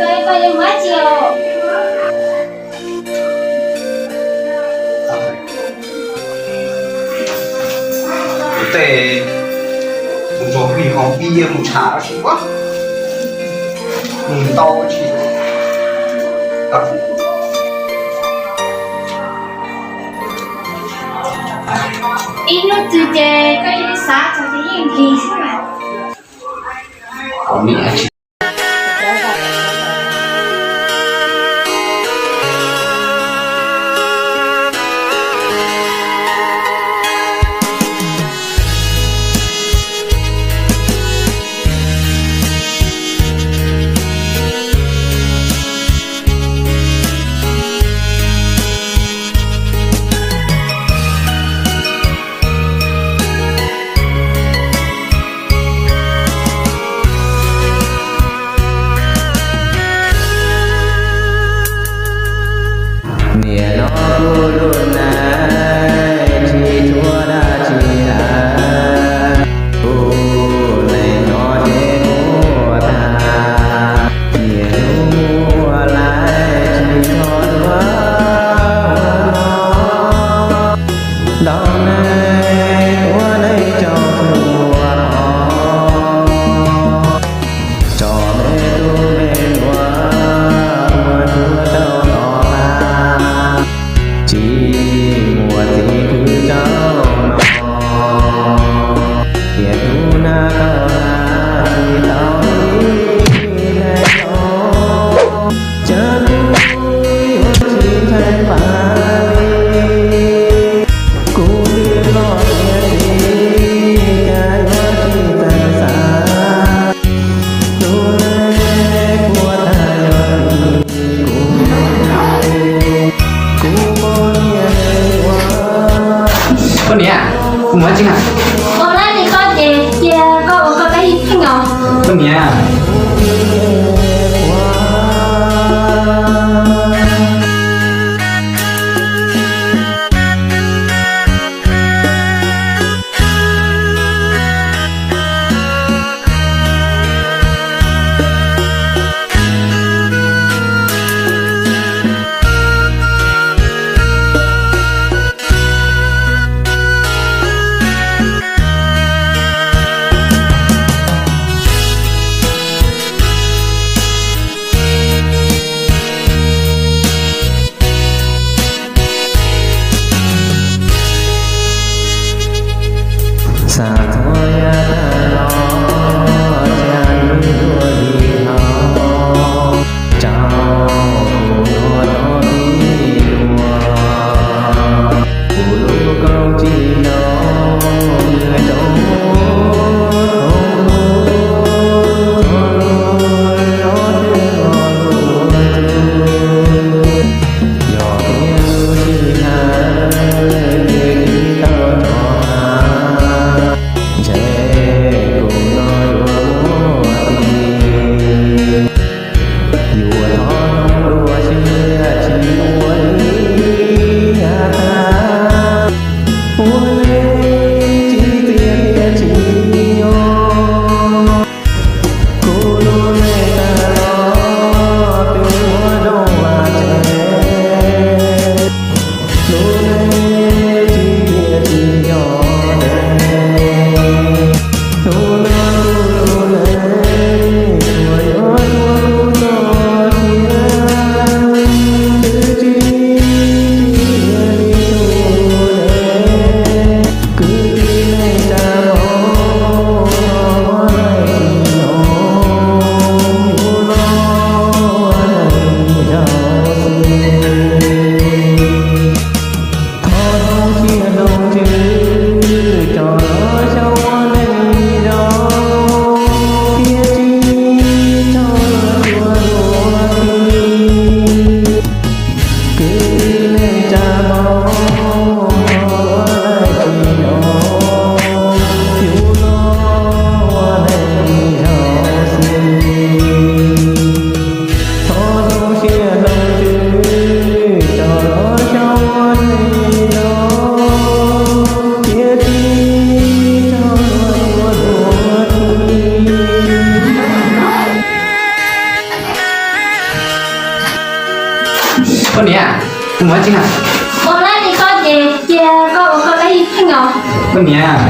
Koj yuav mus dab tsi os? Kuv tej mus tsuag plig hauv pib mus tsham dab tsi ua, mus ntau dab tsi. Ib hnub twg ces koj yeej xav txog ces yeej lig xwb mas. Niaj hnub kuv lub neej tsis tshuav dab tsi lawm, kuv neej nyob ces kuv tag. Niaj hnub muaj lawm tsis txhob luag ua no, ntau neeg tuav neeg tsaug thuam, tso me tub me nyuam ua ntsuag rau tom qab, tsis muaj txiv khwv rau no, tiam tus nab tau hais tsis tau ib leeg los, cas kuv yuav tsis ntshai npaum li. Kuv twb los tiav txiv, cas yuav tsis txawj xav, tus neeg kuv tag yog kuv, kuv poj niam ua. Koj niam, kuv mus dab tsi na? Ua dab tsi koj ces cia koj ua koj peb ib theej os. Koj niam. Koj niam, kuv mus dab tsi na? Ua lab li koj ces cia koj ua koj lab ib theej os. Koj niam,